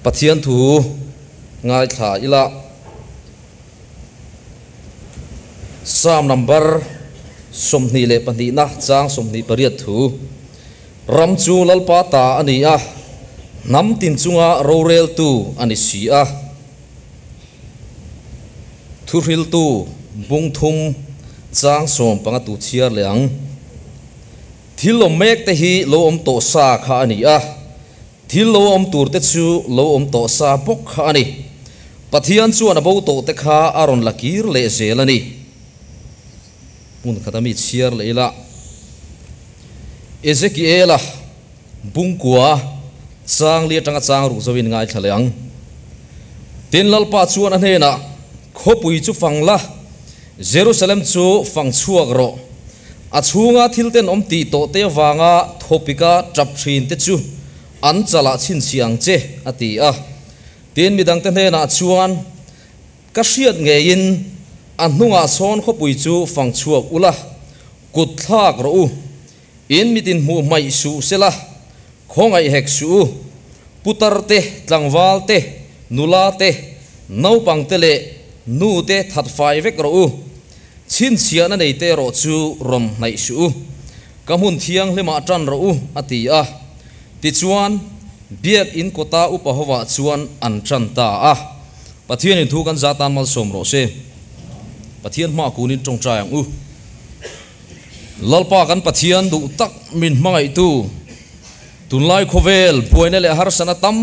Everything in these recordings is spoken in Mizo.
Pathian thu ngaithla ila. Psalm number 22 na chang 28 thu. Ram chu Lalpa ta a ni a, hnam tin chunga roreltu a ni si a. Thuhriltu bung thum chang 15 tu chhiar leh ang. Thil awm mek te hi lo awm tawh sa kha a ni a, thil lo awm tur te chu lo awm tawh sa bawk kha a ni. Pathian chuan a bo tawh te kha a rawn la kir leh zel a ni. Hmun khata mi chhiar leh ila. Ezekiela bungkua chang li atanga chang ruk zoin ngaithla leh ang. Tin Lalpa chuan a hnenah, Khawpui chu fang la, Jerusalem chu fang chhuak rawh. A chhunga thil ten awm tih tawh te avanga thawpika tap thin te chu an chalah chhinchhiah ang che, a ti a. Tin midangte hnenah chuan, Ka hriat ngeiin a hnungah sawn khawpui chu fang chhuak ula, kut thlak rawh u. In mitin hmuh hmaih suh sela, khawngaih hek suh u. Putar te, tlangval te, nula te, naupang te leh nu te that fai vek rawh u. Chhinchhiahna nei te erawh chu rawn hnaih suh u. Ka hmun thianghlimah tan rawh u, a ti a. Tichuan, Biak in kawta upa hovah chuan an tan ta a. Pathianin thu kan za tan malsawm rawh se. Pathian hma kunin tawngtai ang u. Lalpa kan Pathian duh tak min hmangaihtu, tunlai khawvel buaina leh harsana tam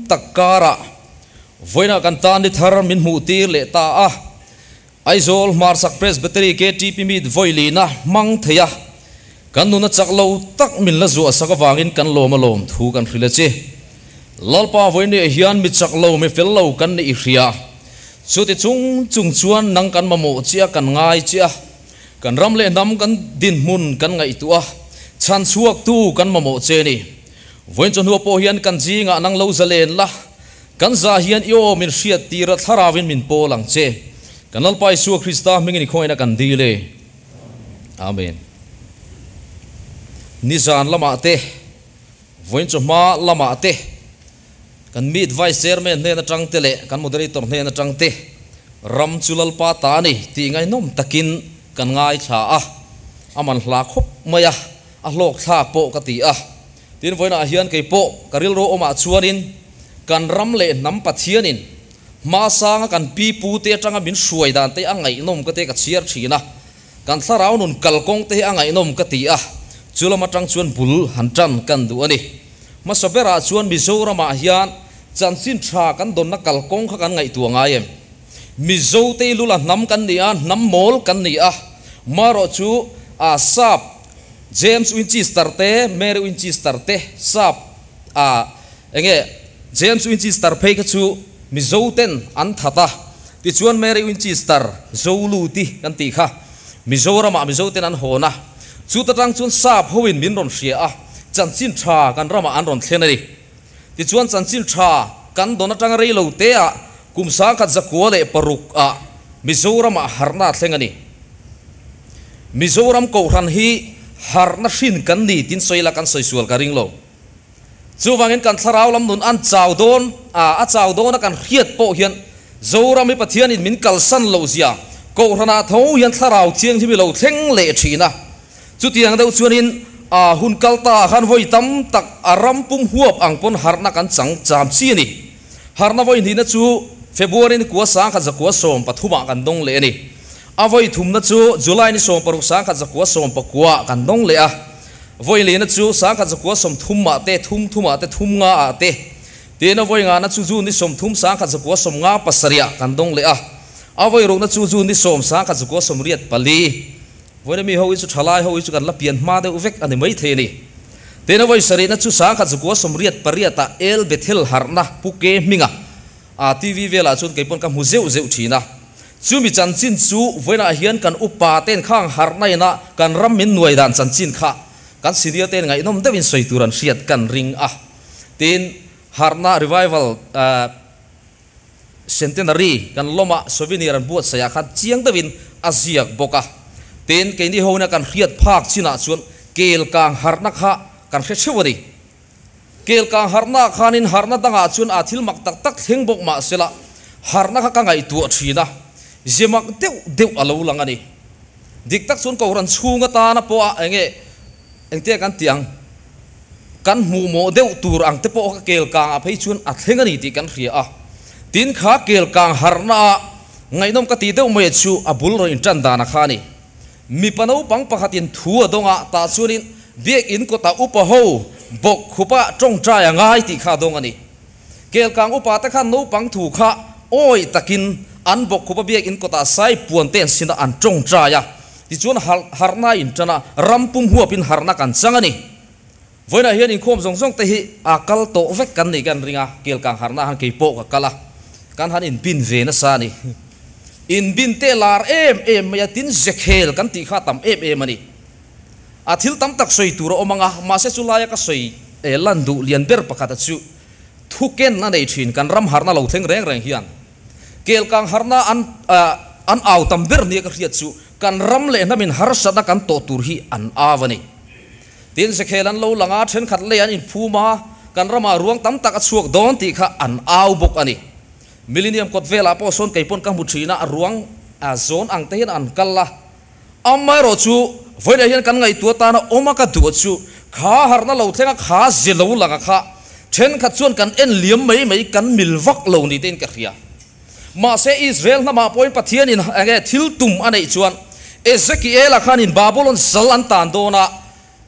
tak karah vawiinah kan tan ni thar min hmuh tir leh ta a. Aizawl Hmarchhak Presbytery KTP Meet vawilina hmang thei a, kan nuna chak lo tak min la zuah sak avangin kan lawm a lawm thu kan hrilh a che. Lalpa vawinia hian mi chak lo mi fel lo kan nih i hria. Chuti chung chung chuan nang kan mamawh che a, kan ngai che a, kan ram leh hnam kan dinhmun kan ngaihtuah a, chhan chhuaktu kan mamawh che ni. Vawiin chawhnu pawh hian kan zingah nang lo zalen la, Kan za hian i aw min hriat tir a thlarauin min pawl ang che. Kan Lalpa Isua Krista hmingin i khawngaihna kan dil e. Amen. Nizan lamah te, vawiin chawhma lamah te, kan meet Vice Chairman hnen atang te leh kan Moderator hnen atang te ram chu Lalpa ta a ni tih ngaihnawm takin kan ngaithla a, a man hla khawp mai a, a hlawk thlak pawh ka ti a. Tin, vawiinah hian kei pawh ka rilru awmah chuanin kan ram leh hnam Pathianin hmasanga kan pi pute atanga min hruai dan te a ngaihnawm ka te ka chhiar thin a, kan thlarau nun kalkawng te hi a ngaihnawm ka ti a, chu lam atang chuan bul han tan kan duh a ni. Hmasa berah chuan Mizoramah hian chanchin tha kan dawnna kalkawng kha kan ngaihtuah ngai em? Mizo te lula hnam kan ni a, hnam mawl kan ni a, marawh chu a sap James Winchester te, Mary Winchester te, sap a enge James Winchester phei kha chu Mizo ten an that a, tichuan Mary Winchester Zoluti kan tih kha Mizoramah Mizo ten an hawn a, chuta tang chuan sap hoin min rawn hria a, chanchin tha kan ramah an rawn thlen a ni. Tichuan chanchin tha kan dawn atanga rei lo te ah kum 1906 ah Mizoramah harhna a thleng a ni. Mizoram Kohhran hi harhna hrin kan ni tin sawi ila kan sawi sual ka ring lo. Chuvangin kan thlarau lam nun an chau dawn a, a chau dawn a kan hriat pawh hian Zoram hi Pathianin min kalsan loh zia Kohhranah tho hian thlarau thianghlim hi lo thleng leh thin a. Chutiang deuh chuanin a hun kal ta ah khan vawi tam tak a ram pum huap ang pawn harhna kan chang cham chi a ni. Harhna vawi hnihna chu February ni kua 1913 ah kan dawng leh a ni. A vawi thumna chu July ni 16 1919 ah kan dawng leh a. Vawi lehna chu 1930 ah te, thum thum ah te, thum nga ah te. Tin a vawi ngahna chu June ni 30 1957 ah kan dawng leh a. A vawi rukna chu June ni 10 1984. Vawiina mi ho hi chu thalai ho hi chu kan la pian hma deuh vek a ni maithei a ni. Tin a vawi sarihna chu 1988 ah El Bethel harhna Pu Ke hminga a TV velah chuan kei pawn ka hmu zeuh zeuh thin a. Chumi chanchin chu vawiinah hian kan upa ten khang harhna ina kan ram min nuai dan chanchin kha kan senior ten ngaihnawm deuhin sawi tur an hriat kan ring a. Tin harhna revival Centenary kan lawma souvenir an buatsaih ah khan chiang deuhin a ziak bawk a. Tin, keini ho ina kan hriat phak chinah chuan kel kang harhna kha kan hre theuh a ni. Kelkang harhna ah khanin harhna dangah chuan aa thil mak tak tak thleng bawk mah sela harhna kha ka ngaihtuah thin a, ze mak deuh deuh a lo lang a ni. Dik tak chuan Kohhran chhung atana pawh a enge engtia kan tih ang kan hmuh mawh deuh tur ang te pawh kha kelkang ah phei chuan a thleng a ni tih kan hria a. Tin kha kelkang harhna ah ngaihnawm ka tih deuh mai chu a bul rawn intan dan a kha a ni. Mipa naupang pakhatin thu a dawng a, tah chuanin Biakinn kawtah upa ho bawk khupa tawngtai a ngai tih kha a dawng a ni. Kelkang upa te khan naupang thu kha awi takin an bawk khupa Biakinn kawtah sai puan te an sin a, an tawngtai a. Tichuan harhna a intan a, ram pum huapin harhna kan chang a ni. Vawiinah hian inkhawm zawng zawng te hi a kal tawh vek kan nih kan ring a, Kelkang harhna han kei pawh ka kal a, kan han inbin ve nasa a ni. Inbin te lar em em mai a, tin zekhel kan tih kha a tam em em a ni. A thil tam tak sawi tur a awm ang a, mahse chu laia ka sawi lan duh lian ber pakhat a chu thu ken a nei thin kan ram harhna lo thleng reng reng hian Kelkang harhna an an au tam ber nia ka hriat chu kan ram leh hnamin harsatna kan tawh tur hi an au a ni. Tin zekhel an lo lang a, thenkhat lei an inphum a, kan ramah ruang tam tak a chhuak dawn tih kha an au bawk a ni. Millennium kawt velah pawh sawn kei pawn ka hmu thin a, a ruang a zawn ang te hian an kal a. Amaherawh chu vawiinah hian kan ngaihtuah tana awm a ka duh chu kha harhna lo thleng a, kha ze lo lang a kha thenkhat chuan kan en liam mai mai kan mil vak lo ni tein ka hria. Mahse Israel hnamah pawhin Pathianin enge thil tum a neih chuan Ezekiela khanin Babulon zal an tan dawn a,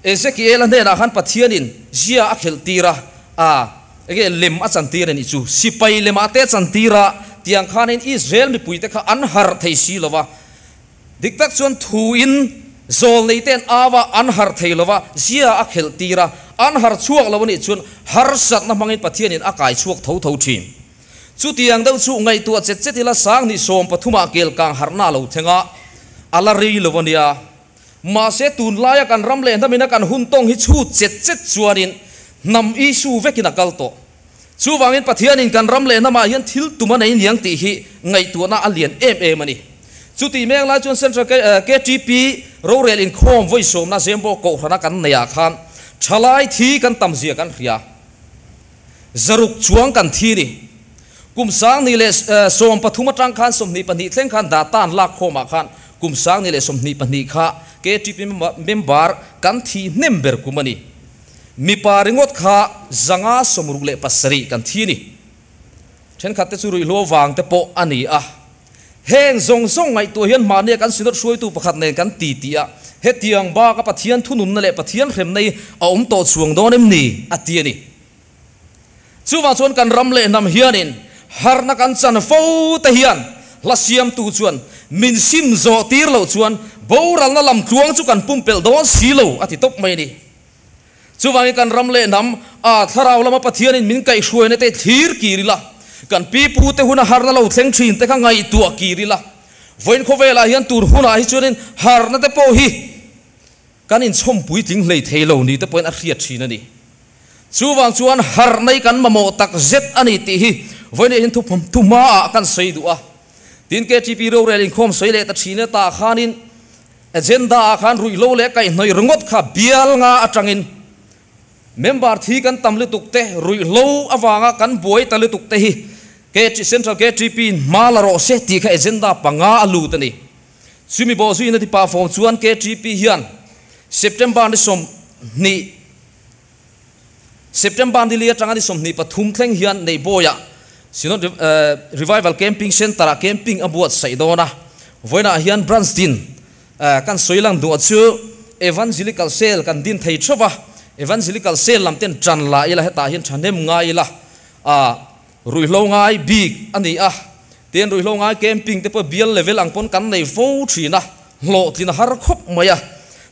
Ezekiela hnenah khan Pathianin zia a khelh tir a, a enge lem a chantir a nih chu, sipai lemah te a chantir a, tiang khanin Israel mipuite kha an harh thei si lo va. Dik tak chuan thuin zawl nei te an au a, an harh thei lo va, zia a khelh tir a, an harh chhuak lo a nih chuan harsatna hmangin Pathianin a kai chhuak tho tho thin. Chutiang deuh chu ngaihtuah chet chet ila Sanghnih 13 ah kelkang harhna a lo thleng a, a la rei lo a nia. Mahse tunlaia kan ram leh hnamina kan hun tawng hi chhut chet chet chuanin hnam issue vekin a kal tawh. Chuvangin Pathianin kan ram leh hnamah hian thil tum a nei niang tih hi ngaihtuahna a lian em em a ni. Chutih mek lai chuan Central KTP rorel inkhawm vawi sawmna Zembo Kohhrana kan neihah khan thalai thi kan tam zia kan hria. Zaruk chuang kan thi ni. Kum 2013 atang khan 22 thleng khan data an lak khawmah khan kum 2022 kha KTP member kan thi hnem ber kum a ni. Mipa ringawt kha 567 kan thi ni. Thenkhat te chu ruihhlo vang te pawh a ni a. Heng zawng zawng ngaihtuah hian mahnia kan Synod hruaitu pakhat nen kan ti tih a, hetiang baka Pathian thununna leh Pathian hremna hi a awm tawh chuang dawn em ni? a ti a ni. Chuvang chuan kan ram leh hnam hianin harhna kan chan fo te hian hla siamtu chuan min sim zawh tir loh chuan boralna lam tluang chu kan pumpelh dawn si lo a ti tawp mai a ni. Chuvangin kan ram leh hnam a thlarau lama Pathianin min kaihhruaina te thlir kir ila, kan pi pute huna harna lo thleng thin te kha ngaihtuah kir ila. Vawiin khawvelah hian tur hunah hi chuanin harna te pawh hi kan inchhawm puitling hlei thei lo ni te pawhin a hriat thin a ni. Chuvang chuan harna hi kan mamawh tak zet a ni tih hi vawiinah hian thu hmaah kan sawi duh a. Tin KTP rorel inkhawm sawi leh ta thin e tah khanin Agenda ah khan ruihhlo leh kaihhnawih ringawt kha bial nga atangin member thi kan tam lutuk te, ruihhlo avanga kan buai ta lutuk te hi KT Central KTP in hma la rawh se tih kha agenda panga a lut a ni. Chumi bawhzuiin a ti pah fawm chuan KTP hian September ni 20 September ni li atanga ni 23 thleng hian Neihbawiah Synod Revival Camping Centre ah camping a buatsaih dawn a. Vawiinah hian Branch din kan sawi lang duh chu Evangelical Cell kan din thei theuh a, Evangelical Cell lam ten tan la ila hetah hian thahnem ngai ila ruihhlo ngai bik a ni a. Tin ruihhlo ngai camping te pawh bial level ang pawn kan nei fo thin a, hlawhtlin a har khawp mai a.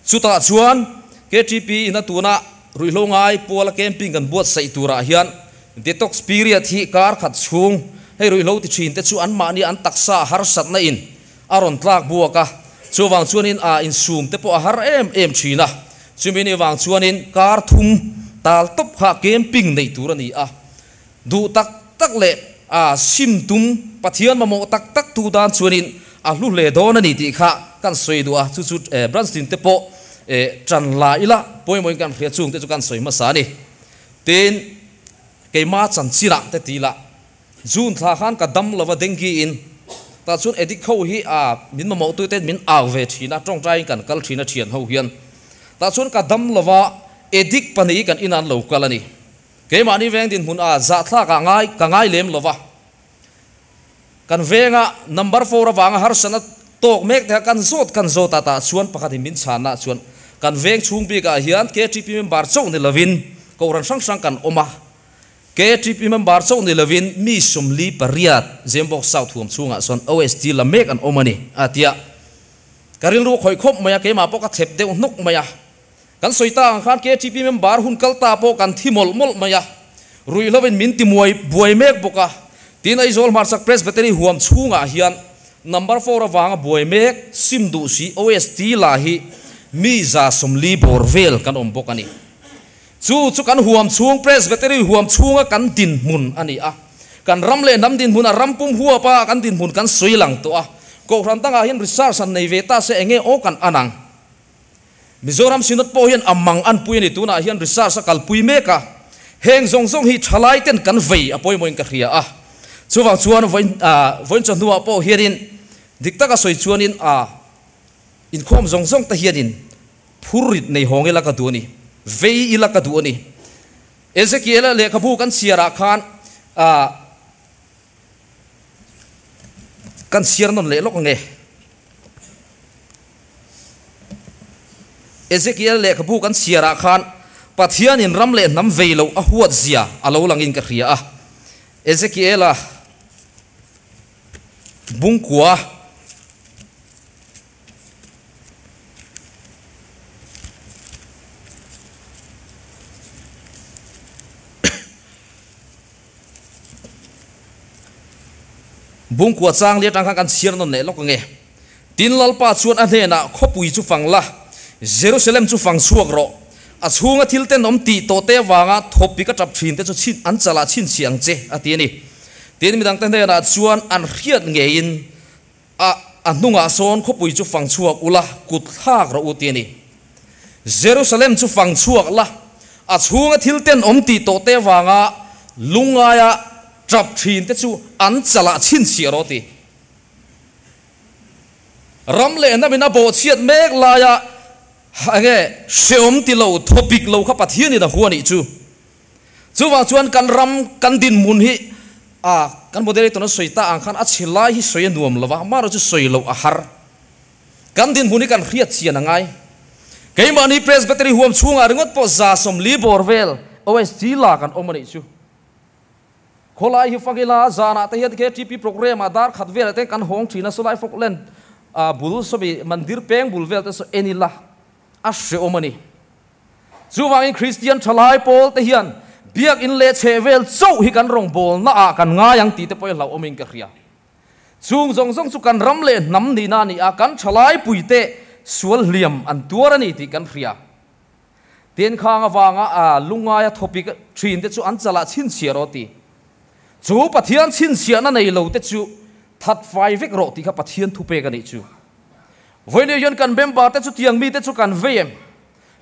Chutah chuan KTP in a tuna ruihhlo ngai puala camping kan buatsaih turah hian detox period hi kar khat chhung hei ruihhlo ti thin te chu anmahni an taksa a harsatna in a rawn tlak buak a, chuvang chuanin a insum te pawh a har em em thin a. Chumi ni vang chuanin kar thum tal tawp kha camping neih tur a ni a. Duh tak tak leh a sim tum Pathian mamawh tak tak tu dan chuanin a hlu hle dawn a ni tih kha kan sawi duh a, chu chu branch tin te pawh tan la ila pawimawhin kan hria chung te chu kan sawi hmasa a ni. Tin. Keima chanchinah te ti la, June thla khan ka dam lova dengue in tah chuan addict ho hi a min mamawh tu ten min au ve thin a, tawngtaiin kan kal thin a thian ho hian tah chuan ka dam lova addict pahnih kan inah an lo kal a ni. Keimahni veng dinhmun a zahthlak ah ngai ka ngai lem lova kan venga number four avanga harsatna tawk mek te kha kan zawt kan zawt a tah chuan pakhatin min chhanna chuan kan veng chhung bikah hian KTP member chauh ni lovin Kohhran hrang hrang kan awm a, KTP member chauh ni lovin mi 48 Zembawk South huam chhungah chuan OST la mek an awm a ni a ti a. Ka rilru khawih khawp mai a, keimah pawh ka thlep deuh hnawk mai a. Kan sawi ta ang khan KTP member hun kal ta pawh kan thi mawlh mawlh mai a, ruihhlovin min ti muai buai mek bawk a. Tin, Aizawl Hmarchhak Presbytery huam chhungah hian number four avanga buai mek sim duh si OST la hi mi 140 bawr vel kan awm bawk a ni. Chu chu kan huam chhung Presbytery huam chhunga kan dinhmun a ni a. Kan ram leh hnam dinhmun a ram pum huap a kan dinhmun kan sawi lang tawh a. Kohhran dangah hian research han nei ve ta se enge aw kan an ang. Mizoram Synod pawh hian a mang an pui a ni. Tunah hian research a kalpui mek a. Heng zawng zawng hi thalai ten kan vei a pawimawhin ka hria a. Chuvang chuan vawiin vawiin chawhnuah pawh hianin dik taka sawi chuanin a inkhawm zawng zawng te hianin Phur rit nei hawng ila ka duh a ni, vei ila ka duh a ni. Ezekiela lehkhabu kan chhiarah khan ah kan chhiar nawn leh lawk ange. Ezekiel lehkhabu kan chhiarah khan Pathianin ram leh hnam vei loh a huat zia a lo langin ka hria a. Ezekiela bungkua. Bungkua chang li atang khan kan chhiar nawn leh lawk ange. Tin Lalpa chuan a hnenah, Khawpui chu fang la, Jerusalem chu fang chhuak rawh. A chhunga thil tenawm tih tawh te avanga thawpi ka tap thin te chu chhin an chalah chhinchhiah ang che, a ti a ni. Tin midangte hnenah chuan an hriat ngeiin A, a hnungah sawn khawpui chu fang chhuak ula, kut thlak rawh u ti a ni. Jerusalem chu fang chhuak la, a chhunga thil tenawm tih tawh te avanga lungngaia tap thin te chu an chalah chhinchhiah rawh ti. Ram leh hnamin a bawhchhiat mek laia enge hreawm ti lo, thawpik lo kha Pathianin a hua nih chu. Chuvang chuan kan ram, kan dinhmun hi a kan moderator a sawi ta ang khan a chhe lai hi sawi a nuam lo va, amaherawhchu sawi loh a har. Kan dinhmun hi kan hriat chian a ngai. Keimahni Presbytery huam chhungah ringawt pawh 140 bawr vel OST la kan awm a nih chu. Khawlai hi fak ila zanah te hian KTP programme ah dar khat velah te kan hawng thin a, sawlai Falkland bul sawmi mandir peng bul vel te saw en ila a hreawm a ni. Chuvangin Kristian thalai pawl te hian biakinn leh chheh vel chauh hi kan rawngbawlna ah kan ngai ang tih te pawh hi hlauhawmin ka hria. Chung zawng zawng chu kan ram leh hnam nihna a ni a, kan thalai pui te sual hliam an tuar a ni tih kan hria. Tin khang avanga a lungaia thawpik thin te chu an chalah chhinchhiah rawh ti. Chu Pathian chhinchhiahna nei lo te chu that fai vek rawh tih kha Pathian thupek a nih chu. Vawiin hian kan member te chu tiang mite chu kan vei em?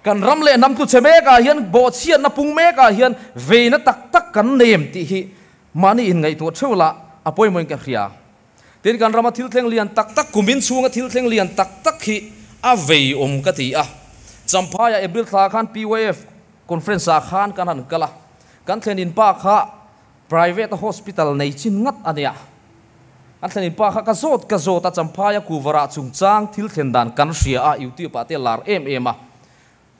Kan ram leh hnam tluchhe mekah hian bawhchhiatna pung mekah hian veina tak tak kan nei em tih hi mahni inngaihtuah theuh lah a pawimawhin ka hria. Tin, kan rama thil thleng lian tak tak, kumin chhunga thil thleng lian tak tak hi a vei awm ka ti a. Champhaiah April thla khan PYF conference ah khan kan han kal a, kan thlen in pa kha private hospital nei chin ngat a nia. An thlen in pa kha ka zawt ka zawt a, Champhaia Kuvarah chungchang thil thlen dan kan hria a, YouTube ah te lar em em a.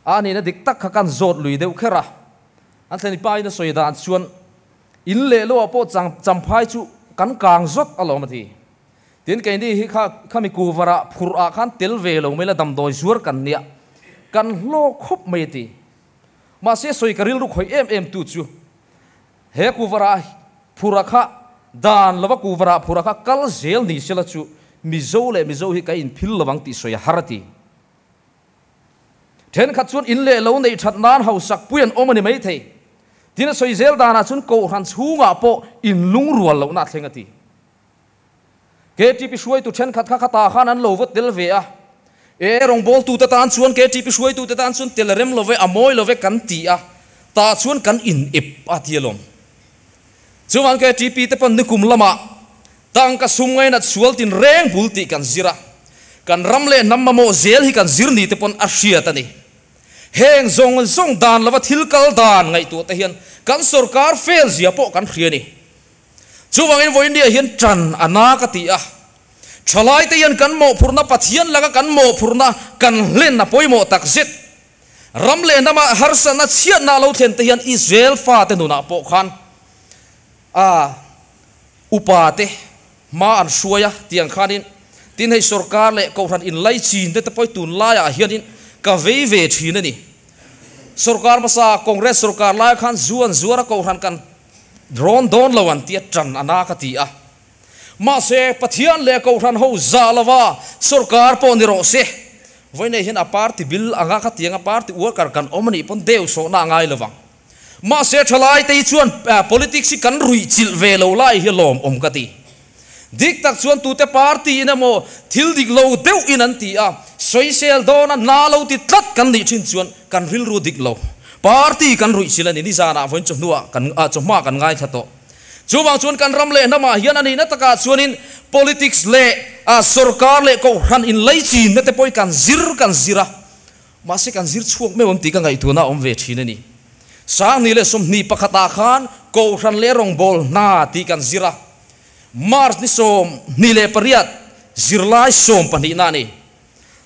A nihna dik tak kha kan zawt lui deuh kher a. An thlen in pa in a sawi dan chuan in leh lo ah pawh Champhai chu kan kang zawt alawm a ti. Tin keini hi kha khami Kuvarah phurh ah khan tel ve lo mai la damdawi zuar kan nia kan hlawk khawp mai a ti. Mahse sawi ka rilru khawih em em tu chu He kuvarah phura kha dan lova kuvarah phura kha kal zel ni sela chu Mizo leh Mizo hi ka inphil lovang tih sawi a har a ti. Thenkhat chuan in leh lo neih that nan hausak pui an awm a ni maithei. Tin a sawi zel danah chuan Kohhran chhungah pawh inlungrual lohna a thleng a ti. KTP hruaitu thenkhat kha khatah khan an lo va tel ve a, E rawngbawltute tan chuan KTP hruaitute tan chuan tel a rem lo ve, a mawi lo ve kan ti a, tah chuan kan in ep a ti alawm. Chuan KTP te pawn nikum lamah tangka sum ngainat sual tin reng bul tih kan zir a, kan ram leh hnam mamawh zel hi kan zir ni te pawn a hriat a ni. Heng zawng zawng dan lova thil kal dan ngaihtuah te hian kan sorkar fail zia pawh kan hria a ni. Chuvangin vawiindia hian tan a na ka ti a, thalaite hian kan mawhphurhna Pathian laka kan mawhphurhna kan hlen a pawimawh takzet. Ram leh hnama harsatna chhiatna a lo thlen te hian Israel fate nunah pawh khan a upa te hma an hruai a tiang khanin tin hei sorkar leh kohhran inlaichin te te pawh hi tunlaiah hianin ka vei ve thin a ni. Sorkar hmasa Congress sorkar lai khan zu an zuar a kohhran kan rawn dawn lo an tia tan a na ka ti a. Mahse, Pathian leh Kohhran ho zah lova sorkar pawh ni rawh se. Vawiinei hian a party bil anga khatianga party worker kan awm a nih pawn deuh sawhna a ngai lovang. Mahse, thalaite hi chuan politics hi kan ruih chilh ve lo lai hi lawmawm ka ti. Dik tak chuan tute party in emaw thil dik lo deuh in an ti a, sawisel dawna hna lo ti tlat kan nih thin chuan kan rilru dik lo. Party kan ruih chilh a ni. Nizanah vawiin chawhnuah kan chawhma kan ngaithla tawh. Chuvang chuan kan ram leh hnamah hian a nihna takah chuanin politics leh sorkar leh kohhran inlaichinna te pawh hi kan zir kan zir a, mahse kan zir chhuak meuh ang tih ka ngaihtuahna a awm ve thin a ni. Sangni leh 21 ah khan kohhran leh rawngbâwl hna tih kan zir a, March ni 28 zirlai 12na a ni.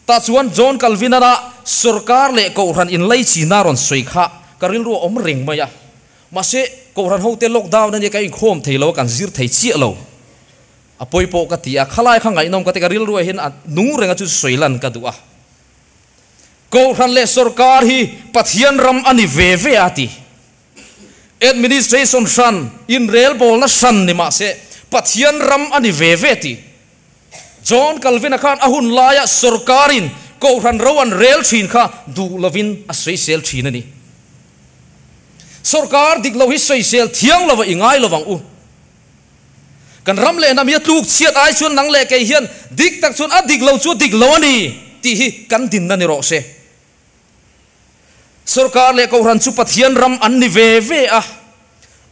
Tah chuan John Calvin-a sorkar leh kohhran inlaichinna a rawn sawi kha ka rilru a awm reng mai a. Mahse, Kohhran hote lockdown a nia ka inkhawm thei lo a, kan zir thei chiah lo. A pawi pawh ka ti a, khalai kha ngaihnawm ka ti, ka rilru ah hian a nung reng a chu sawi lan ka duh a. Kohhran leh sorkar hi Pathian ram a ni ve ve a ti. Administration hran, inrelbawlna hran ni mahse, Pathian ram a ni ve ve ti. John Calvin-a khan a hun laia sorkarin Kohhran ro an rel thin kha duh lovin a sawisel thin a ni. Sorkar dik lo hi sawisel thiang lova i ngai lovang u. Kan ram leh hnam hi a tluk chhiat ai chuan nang leh kei hian dik tak chuan a dik lo chu a dik lo a ni tih hi kan dinna ni rawh se. Sorkar leh Kohhran chu Pathian ram an ni ve ve a,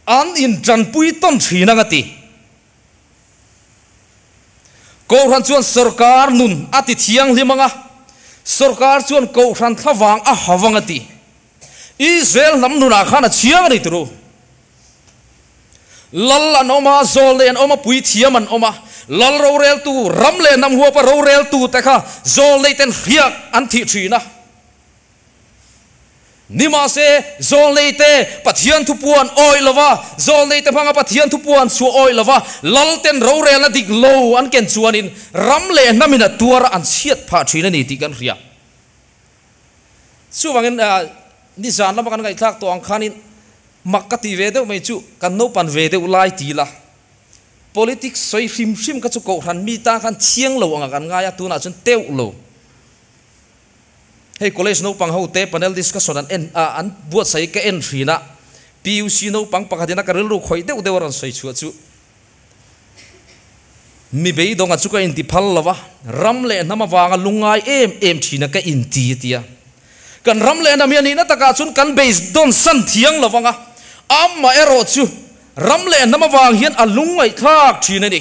an intanpui tawn thin ang a ti. Kohhran chuan sorkar nun a ti thianghlim ang a, sorkar chuan Kohhran thlavang a hav ang a ti. Israel hnam nunah khan a chhiang a ni turu. Lal an awm a, zawlnei an awm a, puithiam an awm a, lal roreltu, ram leh hnam huapa roreltute kha zawlnei ten hriak an thih thin a. Nimahse, zawlneite Pathian thupuan awih lova, zawlneite hmanga Pathian thupuan chhuah awih lova, lalten rorelna dik lo an ken chuanin ram leh hnamin a tuar a an chhiat phah thin a ni tih kan hria. Chuvangin, nizan lama kan ngaihthlak tawh ang khanin mak ka tih ve deuh mai chu kan naupan ve deuh lai ti la. Politics sawi hrim hrim kha chu Kohhran mi tan khan thiang lo anga kan ngai a, tunah chuan teuh lo. Hei college naupang ho te panel discussion an en a, an buatsaih ka en thin a, PUC naupang pakhatin a ka rilru khawih deuh deuh a rawn sawi chhuah chu mi beidawnga chu ka inti phal lo va, ram leh hnam avanga lungngai em em thin a ka inti a ti a. Kan ram leh hnam hi a nihna takah chuan kan beidawn san thiang lo vang a, amaherawh chu ram leh hnam avang hian a lungngaihthlak thin a ni.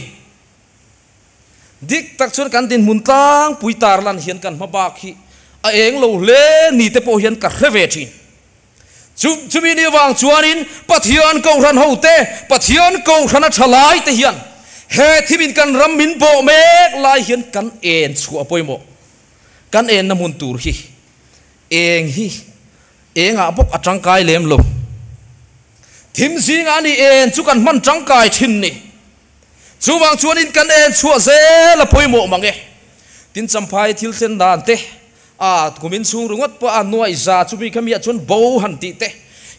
Dik tak chuan kan dinhmun tlangpui tarlan hian kan hma bak hi a eng lo hle ni te pawh hian ka hre ve thin. Chu chumi ni avang chuanin Pathian Kohhran hote, Pathian Kohhrana tha lai te hian he thimin kan ram min bawh mek lai hian kan en chhuah pawimawh. Kan enna hmun tur hi eng hi engah bawk a tangkai lem lo. Thim zingah a ni en chu kan hman tangkai thin ni. Chuvang chuanin kan en chhuah zel a pawimawh mang e. Tin Champhai thil thlen dan te, a kumin chhung ringawt pawh a nuai za chumi kha miah chuan bo han tih te,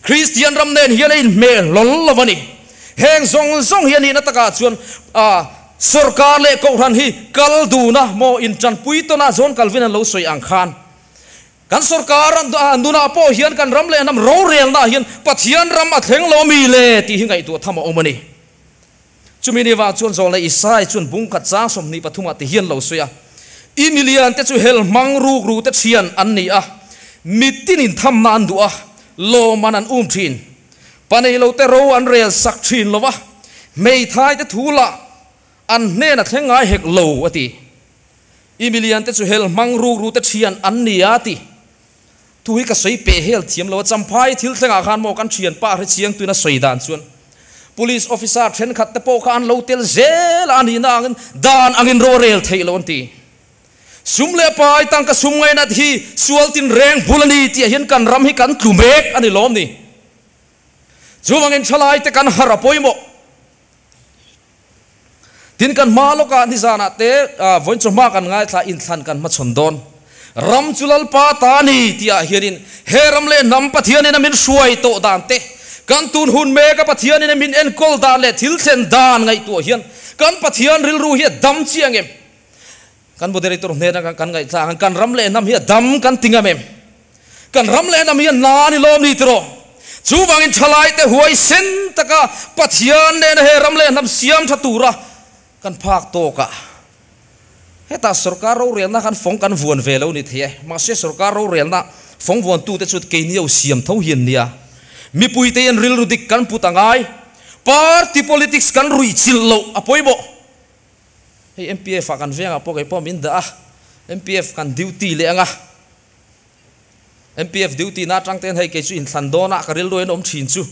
Kristian ram nen hian a inhmeh hlawl lo a ni. Heng zawng zawng hi a nihna takah chuan a sorkar leh kohhran hi kal duna maw intanpui tawn a John Calvin an lo sawi ang khan kan sorkar nunah pawh hian kan ram leh hnam rorelnaah hian Pathian ram a thleng lo mi le tih hi ngaihtuah tham a awm a ni. Chumi ni vang chuan Zawlnei Isai chuan bung khat chang 23 ah ti hian lo sawi a, I milian te chu hel hmang ruk ru te thian an ni a, mitin in thamna an duh a, lawm an an um thin. Panei lo te ro an rel sak thin lo va, Hmeithai te thu lah an hnena thleng ngai hek lo, a ti. I milian te chu hel hmang rukru te thian an ni a ti. Thu hi ka sawi peh hel thiam lo a, Champhai thil thlengah khan maw kan thian pa hre chiang tuin a sawi dan chuan Police officer thenkhat te pawh kha an lo tel zel a, a nihna angin dan angin ro a rel theih lo an ti. Sum leh pai tangka sum ngainat hi sual tinreng bul a ni tih ah hian kan ram hi kan tlu mek a ni lawm ni. Chuvangin thalaite kan harh a pawimawh. Tin kan hma lawkah nizanah te vawiin chawhma kan ngaithla inthlan kan hmachhawn dawn. Ram chu Lalpa ta a ni tih ah hianin he ram leh hnam Pathianin a min hruai tawh dan te, kan tun hun meka Pathianin a min enkawl dan leh thil thlen dan ngaihtuah hian kan Pathian rilru hi a dam chiang em? Kan moderator hnena kan ngaihthla ang kan ram leh hnam hi a dam kan ti ngam em? Kan ram leh hnam hi a na a ni lawm ni tiraw? Chuvangin thalaite huaisen taka Pathian nena he ram leh hnam siam tha tura kan phak tawkah hetah sorkar rorelna khan fawng kan vuan ve lo ni thei e. Mahse sorkar rorelna fawng vuantute chu keini ho siam tho hi an nia. Mipuite hian rilru dik kan put a ngai. Party politics kan ruihchilh loh a pawimawh. Hei MPF ah kan vengah pawh kei pawh min dah a, MPF kan duty leh ang a, MPF duty na atang ten hei kei chu inthlan dawnah ka rilru in awm thin chu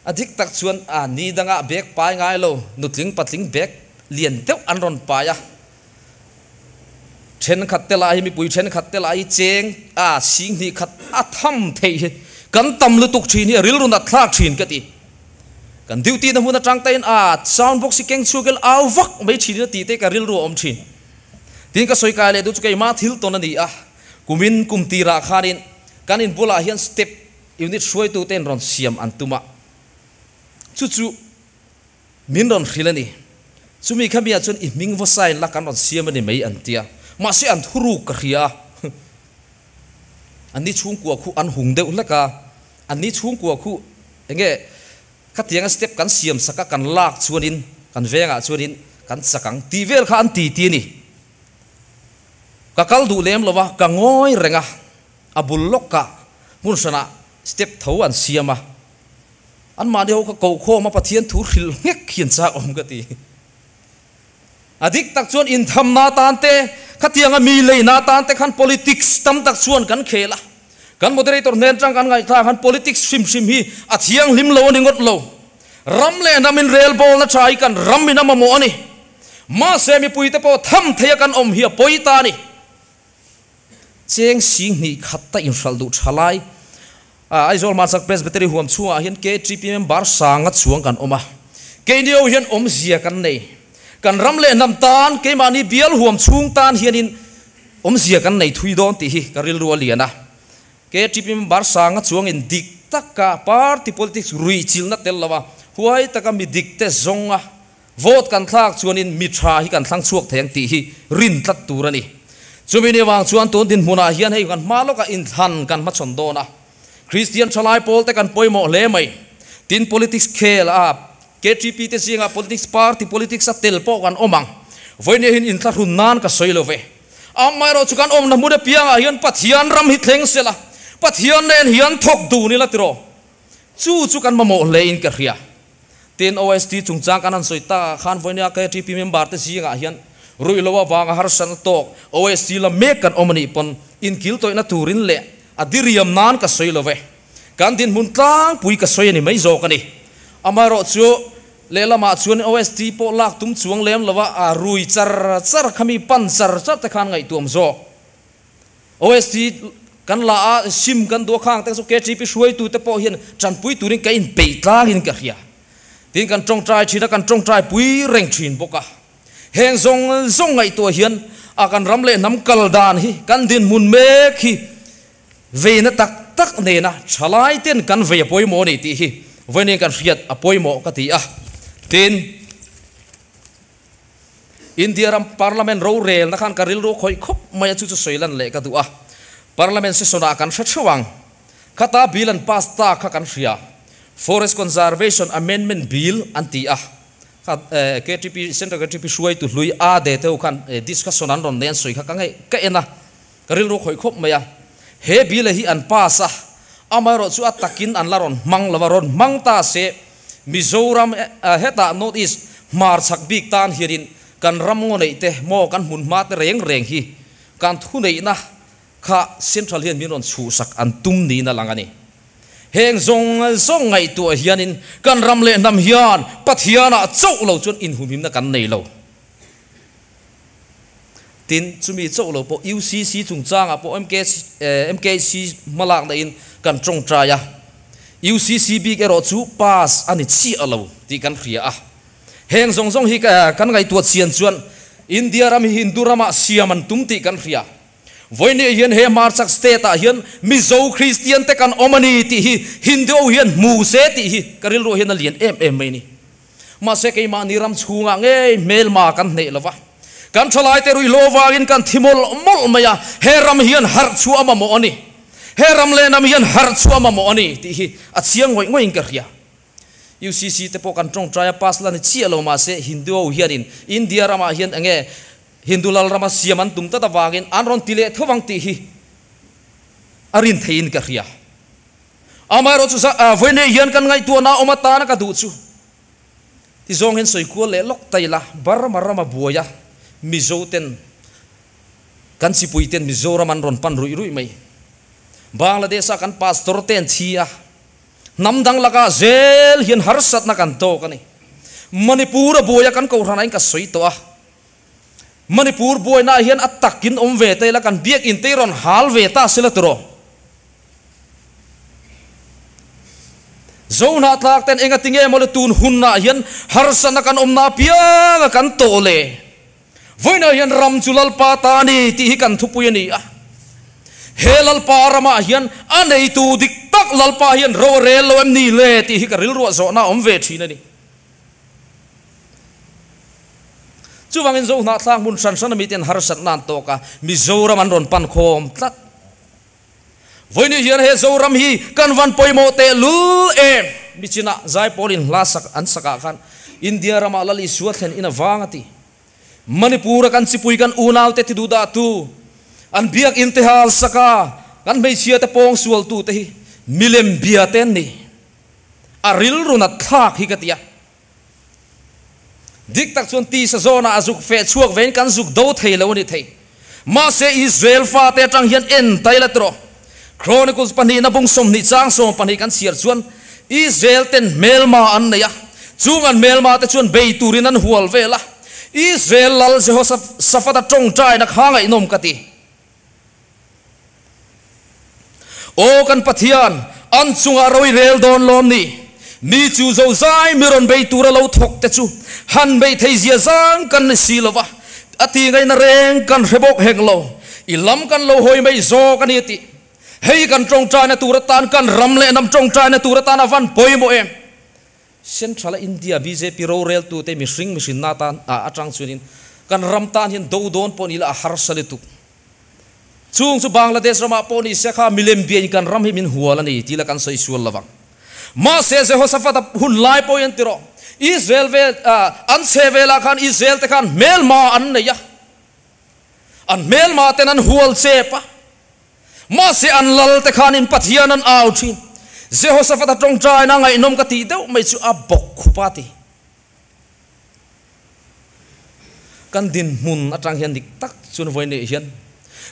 a dik tak chuan a ni dangah bag pai ngai lo, nutling patling bag lian deuh an rawn pai a, thenkhat te lah hi mipui thenkhat te lah hi cheng a sing hnih khat a tham theih hi kan tam lutuk thin hi a rilru nat thlak thin ka ti. Kan duty na hmun atang tain a sound box hi keng chhuak ila au vak mai thin ila tih te ka rilru a awm thin. Tin ka sawi kai leh duh chu keimah thil tawn a ni a, kumin kum tirah khanin kan in bulah hian step unit hruaitu te'n rawn siam an tum a, chu chu min rawn hrilh a ni. Chumi kha miah chuan i hming va sign la kan rawn siam a ni mai an ti a, mahse an thuruk ka hria a, anni chhungkua khu an hung deuh hlek a. Anni chhungkua khu enge khatianga step kan siam sak a kan lak chuanin kan vengah chuanin kan chak ang tih vel kha an ti ti a ni. Ka kal duh lem lo a, ka ngawi reng a, a bul lawkah hmun hranah step tho an siam a, anmahni ho kha kokhawm a Pathian thu hrilh nghek hian chak awm ka ti. A dik tak chuan inthamna atan te, khatianga mi leina atan te khan politics tam tak chuan kan khel a. Kan moderator hnen tang kan ngaihthlak khan politics hrim hrim hi a thianghlim lo a ni ngawt lo. Ram leh hnam in relbawlna tha hi kan ram in a mamawh a ni. Mahse mipui te pawh tham theia kan awm hi a pawi ta a ni. Cheng sing hnih khat ta inhralh duh tha lai. Aizawl Hmarchhak Presbytery huam chhungah hian KTP member sanga chuang kan awm a. Keini ho hian awmzia kan nei. Kan ram leh hnam tan, keimahni bial huam chhung tan hianin awmzia kan nei thui dawn tih hi ka rilru a lian a. KTP member sanga chuangin dik taka party politics ruihchilhna tel lova huai taka mi dik te zawnga Vote kan thlak chuanin mi tha hi kan thlang chhuak thei ang tih hi rin tlat tur a ni. Chumi ni avang chuan tun dinhmunah hian hei kan hma lawkah inthlan kan hmachhawn dawn a. Kristian thalai pawl te kan pawimawh hle mai. Tin politics khel a KTP te zingah politics party politics a tel pawh kan awm ang. Vawinia hian inthlahrun nan ka sawi lo ve. Amaherawh chu kan awmna hmun apiangah hian Pathian ram hi thleng sela, Pathian nen hian thawk dun ila tiraw? Chu chu kan mamawh hle in ka hria. Tin, OST chungchang kan han sawi takah khan vawinia KTP member te zingah hian ruihlo avanga harsatna tawk OST la mek kan awm a nih pawn inkil tawihna turin leh a diriam nan ka sawi lo ve. Kan dinhmun tlangpui ka sawi a ni mai zawk a ni. Amaherawh chu lehlamah chuan OST pawh lak tum chuang lem lova a rui char char kha mi pan char char te khan ngaihtuam zawk. OST kan la a, sim kan duh a khang te chu KTP hruaitu te pawh hian tanpui turin ka inpeih tlangin ka hria. Tin kan tawngtai thin a, kan tawngtai pui reng thin bawk a. Heng zawng zawng ngaihtuah hian a kan ram leh hnam kal dan hi kan dinhmun mek hi veina tak tak nena thalai ten kan vei a pawimawh a ni tih hi vawiin kan hriat a pawimawh ka ti a. Tin. India ram Parliament rorelna khan ka rilru khawih khawp mai a, chu chu sawi lan leh ka duh a. Parliament session ah kan hre theuh ang. Khata bill an pass ta kha kan hria. Forest Conservation Amendment Bill an ti a. Kha KTP, Central KTP hruaitu hlui A De te ho khan discussion an rawn nei an sawi kha ka ngaih ka en a. Ka rilru khawih khawp mai a. He bill hi an pass a, amaherawh chu a takin an la rawn hmang lo a, rawn hmang ta se. Mizoram hetah North East hmar chhak bik tan hianin kan ram ngaw neih te maw kan hmun hma te reng reng hi kan thuneihna kha Central hian min rawn chhuhsak an tum niin a lang a ni. Heng zawng zawng ngaihtuah hianin kan ram leh hnam hian Pathianah chauh lo chuan inhumhimna kan nei lo. Tin, chumi chauh lo pawh UCC chungchangah pawh MKC hmalakna in kan tawngtai a, UCC bik erawh chu pass a ni chiah lo tih kan hria a. Heng zawng zawng hi kan ngaihtuah chian chuan India ram hi Hindu ramah siam an tum tih kan hria. Vawinia hian he hmarchak state ah hian Mizo Kristian te kan awm a ni tih hi Hindu ho hian hmu se tih hi ka rilruah hian a lian em em mai a ni. Mahse keimahni ram chhungah ngei hmelma kan hneih lo va, kan thalaite ruihhlo avangin kan thi mawlh mawlh mai a, he ram hian harh chhuah a mamawh a ni, he ram leh hnam hian harh chhuah a mamawh a ni tih hi a chiang ngawih ngawih in ka hria. UCC te pawh kan tawngtai a pass la ni chiah lo mahse Hindu ho hianin India ramah hian enge Hindu lal rama siam an tum tlat avangin an rawn ti leh tho vang tih hi a rin theihin ka hria. Amaherawhchu vawiinei hian kan ngaihtuahna awm atana ka duh chu ti zawng hian sawi kual leh lawk ta ila, Burma rama buai a Mizo ten kan chipui ten Mizoram an rawn pan ruih ruih mai. Bangladesh a kan pastor te an thi a, hnam dang lakah zel hian harsatna kan tawk a ni. Manipur a buai a kan kohhranah in ka sawi tawh a. Manipur buainaah hian a takin awm ve ta ila kan biakinn te hi rawn hal ve ta sela tiraw? Zohnah tlak ten enga tinge maw le tun hunah hian harsatna kan awmna apianga kan tawh le? Vawiinah hian ram chu Lalpa ta a ni tih hi kan thupui a ni a. He Lalpa ramah hian a neitu dik tak Lalpa hian ro a rel lo em ni le tih hi ka rilruah zawhna a awm ve thin a ni. Chuvangin Zohnahthlak hmun hran hran a miten harsatna an tawk a, Mizoram an rawn pan khawm tlat. Vawiin hian he Zoram hi kan van pawimawh teh lul em? Michinah Zaipawlin hla sak an sakah khan India ramah Lal Isua thlen in a vang a ti. Manipur a kan chipui kan unaute ti duh dahtu, an biakinn te hal saka kan hmeichhia te pawng sualtute hi milem bia te an ni. A rilru nat thlak hi ka ti a. Dik tak chuan tisa zawnah a zuk feh chhuak vein kan zuk do thei lo a ni thei. Mahse Israel fate atang hian en tai la tawh. Chronicles pahnihna bung 20 chang 12 kan chhiar chuan Israel ten hmelma an nei a, chung an hmelma te chuan bei turin an hual vel a. Israel lal Jehoshaphat-a tawngtaina kha ngaihnawm ka ti. Aw kan Pathian, an chungah ro i rel dawn lawm ni? Mi chu zozai mi rawn bei tura lo thawk te chu han bei thei zia zang kan ni si lo va, a ti ngaihna reng kan hre bawk hek lo. I lam kan lo hawi mai zawk a ni a ti. Hei kan tawngtaina tur atan, kan ram leh hnam tawngtaina tur atan a van pawimawh em? Central a India bjp roreltute mihring mihrinna atan atang chuanin kan ram tan hian do dawn pawh ni ila a harsa lutuk. Chung chu Bangladesh ramah pawh ni se kha milem biain kan ram hi min hual a ni tih la kan sawi sual lovang. Mahse Jehoshaphat a hun lai pawh hian ti rawh, Israel vel an chhe velah khan Israel te khan hmelma an nei a, an hmelma ten an hual chep a, mahse an lal te khanin Pathian an au thin. Jehoshaphat a tawngtaina ngaihnawm ka tih deuh mai chu a bawk khup a ti. Kan dinhmun atang hian dik tak chuan vawi neih hian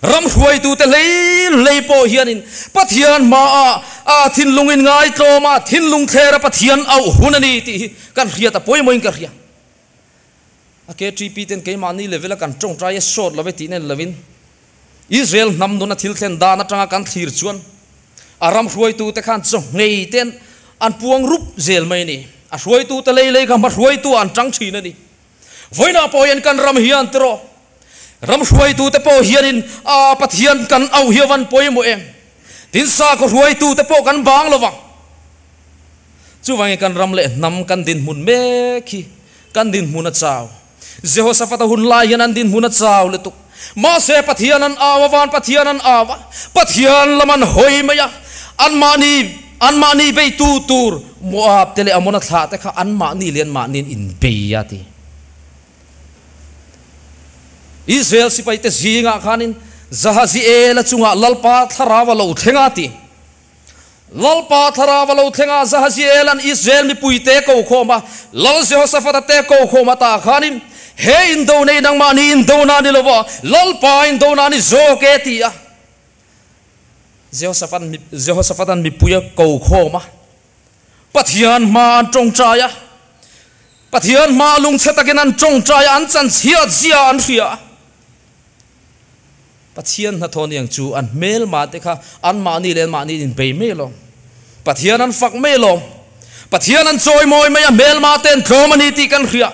ram hruaitute hlei hlei pawh hianin Pathian hmaah a thinlung in ngaitlawm a, thinlung thlera Pathian auh hun a ni tih hi kan hriat a pawimawhin ka hria. A KTP ten keimahni level a kan tawngtai a sawt lo e tih nen lovin Israel hnam nuna thil thlen dan atanga kan thlir chuan a ram hruaitute khan chaw ngei ten an puang rup zel mai a ni. A hruaitute lei lei kha hma hruaitu ah an tang thin a ni. Vawiinah pawh hian kan ram hian tiraw ram hruaitute pawh hianin a Pathian kan auh hi a van pawimawh em? Tin sakhaw hruaitute pawh kan bang lovang. Chuvangin kan ram leh hnam kan dinhmun mek hi kan dinhmun a chau. Jehoshaphat-a hun lai hian an dinhmun a chau lutuk. Mahse Pathian an au a, van Pathian an au a, Pathian lam an hawi mai a, anmahni anmahni beitu tur Moab te leh Amona thlah te kha anmahni leh anmahniin inbei a ti. Israel sipaite zingah khanin Jahaziela chungah Lalpa thlarau a lo thleng a ti. Lalpa thlarau a lo thleng a, Jahaziel-a'n Israel mipuite ko khawm a, Lal Jehoshaphat-a te ko khawm a tah khanin, He indo nei nangmahni indona a ni lo va, Lalpa indona a ni zawk e, ti a. Jehoshaphat-a'n mipui a ko khawm a, Pathian hma an tawngtai a, Pathian hma lungchhe takin an tawngtai a, an chanchhiat zia an hria a. Pathian hnathawh niang chu an hmelma te kha anmahni leh anmahni in bei mai lo. Pathian an fak mai lo. Pathian an chawimawi mai a, hmelma te an tlawm a ni tih kan hria.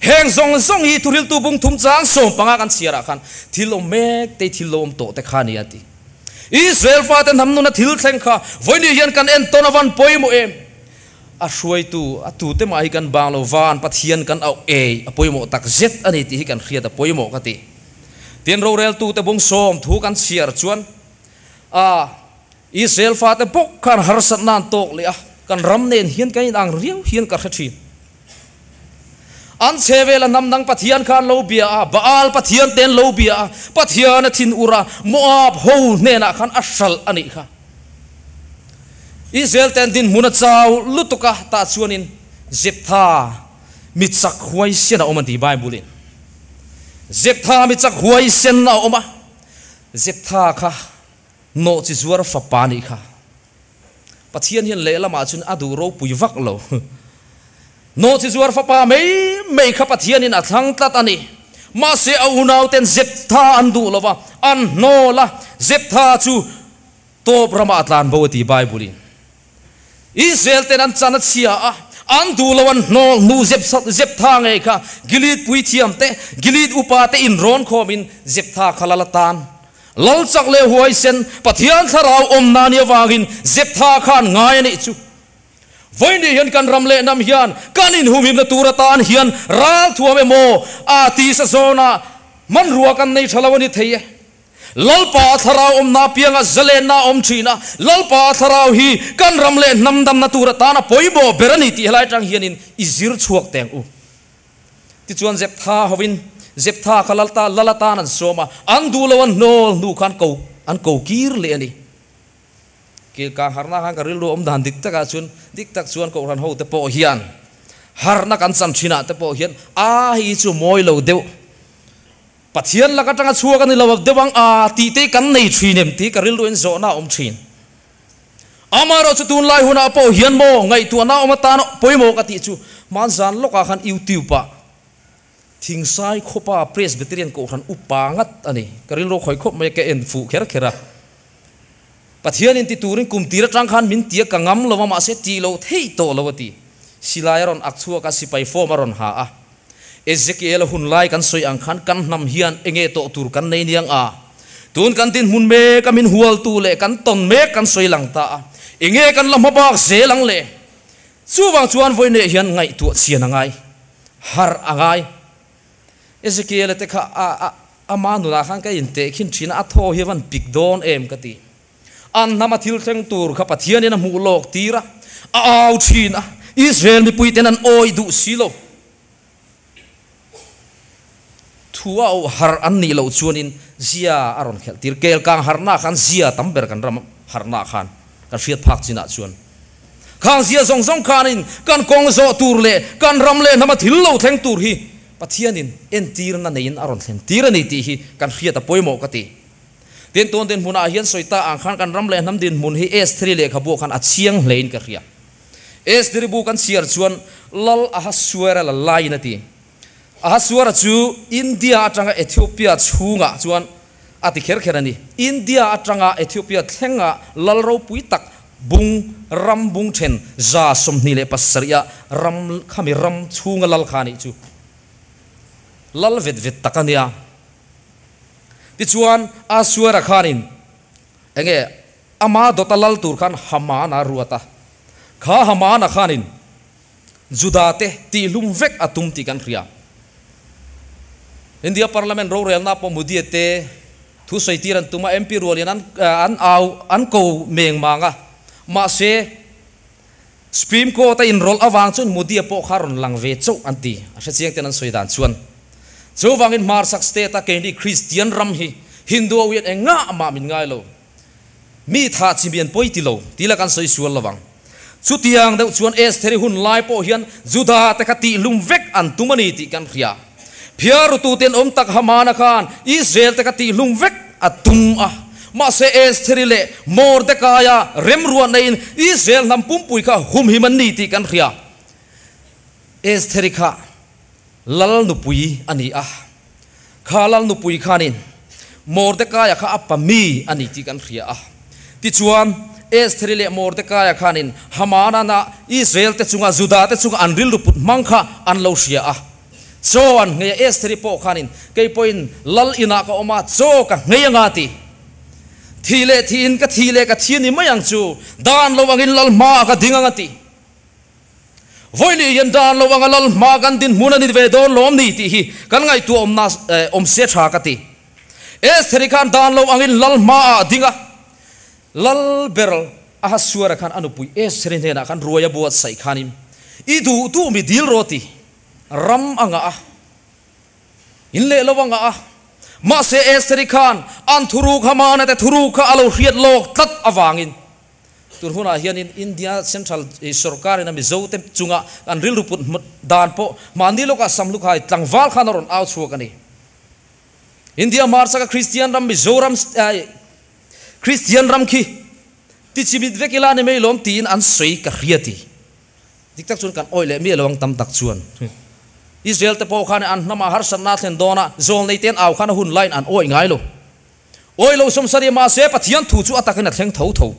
Heng zawng zawng hi thuhriltu bung thum chang 15 kan chhiarah khan thil awm mek te thil lo awm tawh te kha a ni a ti. Israel fate hnam nuna thil thleng kha vawiin hian kan entawn avan pawimawh em? A hruaitu, a tute mah hi kan bang lo van Pathian kan auh ei a pawimawh tak zet a ni tih hi kan hriat a pawimawh ka ti. Tin roreltute bung sawm thu kan chhiar chuan a Israel fate bawk khan harsatna an tawk leh a, kan ram nen hian kan inang riau hian ka hre thin. An chhe vela hnam dang Pathian kha an lo bia a, Baal Pathian te an lo bia a, Pathian a thin ur a, Moab ho hnenah khan a hralh a nih kha. Israel te an dinhmun a chau lutuk a, tah chuanin Jeptha mi chak huaisen a awm an ti Bible in. Jeptha mi chak huaisen a awm a, Jeptha kha nawh chi zuar fapa nih kha. Pathian hian lehlamah chuan a duh ropui vak lo. Nawh chi zuar fapa mai mai kha Pathianin a thlang tlat a ni. Mahse a unauten Jeptha an duh lo va, an hnawl a, Jeptha chu tawp ramah a tlan bo a ti Bible-in. Israel ten an chan a chhia a, an duh lo an hnawl hnu Jeptha ngei kha Gilead puithiam te, Gilead upa te inrawn khawmin Jeptha kha lal atan Lal chak leh huaisen Pathian thlarau awmna ni avangin Jeptha khan ngai a nih chu. Vawiin hian kan ram leh hnam hian kan inhumhimna tur atan hian ral thuam emaw a tisa zawnah hmanrua kan nei tha lo a ni thei e. Lalpa thlarau awmna apianga zalenna a awm thin a, Lalpa thlarau hi kan ram leh hnam damna tur atana pawimawh ber a ni tih helai atang hianin i zir chhuak teng u. Tichuan Jeptha hovin Jeptha kha Lalta lal atan an sawm a, an duh lo an hnawl hnu khan ko an ko kir leh a ni. Kilkang harna khan ka rilru awm dan dik takah chuan dik tak chuan Kohhran hote pawh hian harna kan chan thinah te pawh hian a hi chu mawi lo deuh Pathian lak atanga chhuak a ni lo deuh ang a tih te kan nei thin em tih ka rilru in zawhna a awm thin. Amaherawh chu tunlai hunah pawh hian maw ngaihtuahna awm atan pawimawh ka tih chu hmanzan lawkah khan YouTube ah Thingsai khawpa Presbyterian Kohhran upa ngat a ni. Ka rilru khawi khawp mai a ka en fuh kher kher a. Pathian in ti turin kum tir atang khan min tia ka ngam lo a mahse tih loh theih tawh lo a ti. Silai a rawn ak chhuak a, sipai form a rawn ha a. Ezekiel a hun lai kan sawi ang khan kan hnam hian enge tawh tur kan nei niang a? Tun kan dinhmun mek a min hualtu leh kan tawn mek kan sawi lang ta a, enge kan la hma bak zel ang le? Chuvang chuan vawiineh hian ngaihtuah chian a ngai, harh a ngai. Ezekiel a te kha a a ama nunah khan ka inteh khin thin a, a thaw hi a van pik dawn em ka ti. An hnama thil thleng tur kha Pathianin a hmuh lawk tir a, a au thin a, Israel mipuiten an awih duh si lo. Thu a auh harh an nih loh chuanin zia a rawn khelh tir. Kelkang harhna khan zia tam ber kan ram harhna khan kan hriat phak chinah chuan khang zia zawng zawng khanin kan kawng zawh tur leh kan ram leh hnama thil lo thleng tur hi Pathianin entirna neiin a rawn thlen tir a ni tih hi kan hriat a pawimawh ka ti. Tin, tun dinhmunah hian sawi ta ang khan kan ram leh hnam dinhmun hi Estheri lehkhabu khan a chiang hlein ka hria. Estheri bu kan chhiar chuan Lal Ahasuera la laiin a ti. Ahasuera chu India atanga Ethiopia chhungah chuan a ti kher kher a ni. India atanga Ethiopia thlenga lal ropui tak bung ram bung then 27 a ram khami ram chhunga lal kha a nih chu. Lal vet vet tak a nia. Tichuan, Asuera khanin enge ama dawta lal tur khan Hamana a ruat a. Kha Hamana khanin Juda-te tihlum vek a tum tih kan hria. India Parliament rorelna pawh Modi-a te thu sawi tir an tum a, MP rualin an an au an ko meng mang a. Mahse, Supreme Court a inrawlh avang chuan Modi-a pawh kha rawn lang ve chauh an ti, a hrechiang ten an sawi dan chuan. Chuvangin Hmarchhak state-a keini Kristian ram hi Hindu-a uian engah mah min ngai lo. Mi thah chimian pawi ti lo ti la kan sawi sual lo vang. Chutiang deuh chuan Estheri hun lai pawh hian Juda te kha tihlum vek an tum a ni tih kan hria. Phiarututen awm tak Hamana khan Israel te kha tihlum vek a tum a. Mahse Estheri leh Mordekaia remruah neiin Israel hnam pumpui kha humhim an ni tih kan hria. Estheri kha Lal nupui a ni a. Kha Lal nupui khanin Mordekaia kha a pa mi a ni tih kan hria a. Tichuan, Estheri leh Mordekaia khanin Hamanana Israel-te chunga Juda-te chunga an rilru put hmang kha an lo hria a. Chaw an nghei a, Estheri pawh khanin, Kei pawhin Lal inah ka awm a, chaw ka nghei anga ti. Thih leh thihin ka thih leh ka thi a ni mai ang chu, dan lo angin Lal hmaah ka ding ang a ti. Vawiin hian dan lo anga lal hma kan dinhmun a ni ve dawn lawm ni tih hi kan ngaihtuah awmna awm se tha ka ti. Estheri khan dan lo angin lal hmaah a ding a, lal ber Ahasuera khan a nupui Estheri hnenah khan ruai a buatsaih khanin, I duh duh mi dil rawh ti ram a ngah a, in leh lo a ngah a. Mahse Estheri khan an thuruk Hamana te thuruk kha a lo hriat lawk tlat avangin, Tun hunah hianin India Central sawrkarin a Mizote chunga an rilru put dan pawh mahni lawkah Samlukhai tlangval khan a rawn au chhuak a ni. India hmarchaka Kristian ram Mizoram Kristian ram khi tichimit vek ila ni mai lawm tiin an sawi ka hria ti. Dik tak chuan kan awih leh miah lo ang tam tak chuan. Israel te pawh khan an hnamah harsatna a thlen dawna zawlneite an au khan a hun laiin an awih ngai lo. Awi lo sawmsarih mahse Pathian thu chu a takin a thleng tho tho.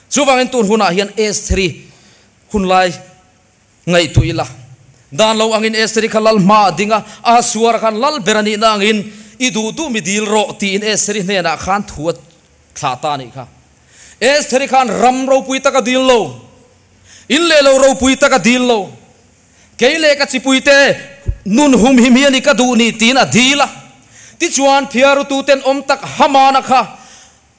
Chuvangin tun hunah hian Estheri hunlai ngaihtuah ila. Dan lo angin Estheri kha lal hma a ding a, a hasuara khan lal ber a nihna angin i duh duh mi dil rawh tiin Estheri hnenah khan thu a thlah ta a nih kha. Estheri khan ram ropui tak a dil lo, in leh lo ropui tak a dil lo. Kei leh ka chipuite nun humhim hi a ni ka duh ni tiin a dil a. Tichuan phiarututen awm tak Hamana kha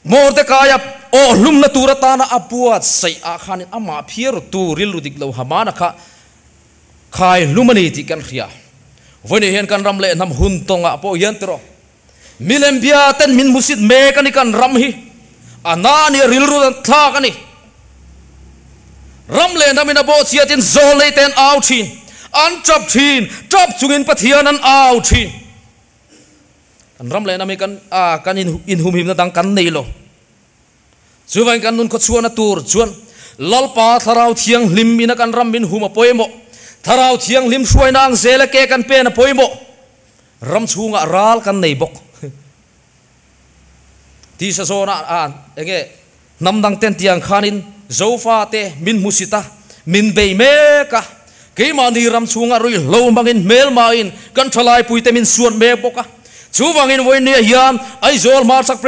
Mordekaia awhhlumna tur atana a buatsaih ah khanin amah phiarutu rilru dik lo Hamana kha khai hlum a ni tih kan hria. Vawiin hian kan ram leh hnam hun tawngah pawh hian tiraw milem bia ten min hmusit mek a ni kan ram hi a na a ni a rilru dan thlak a ni. Ram leh hnam in a bawhchhiat in zawl nei te an au thin, an tap thin, tap chungin Pathian an au thin. Kan ram leh hnam hi kan a kan in inhumhimna dang kan nei lo. Chuvangin kan nun khawchhuahna tur chuan Lalpa Thlarau Thianghlim ina kan ram min hum a pawimawh. Thlarau Thianghlim hruaina ang zela ke kan pen a pawimawh. Ram chhungah ral kan nei bawk. Tisa zawnah a enge hnam dang ten tiang khanin Zofa te min hmusit a, min bei mek a. Keimahni ram chhungah ruihhlo hmangin hmelmain kan thalaipui te min suan mek bawk a. Chuvangin vawinia hian Aizawl Hmarchhak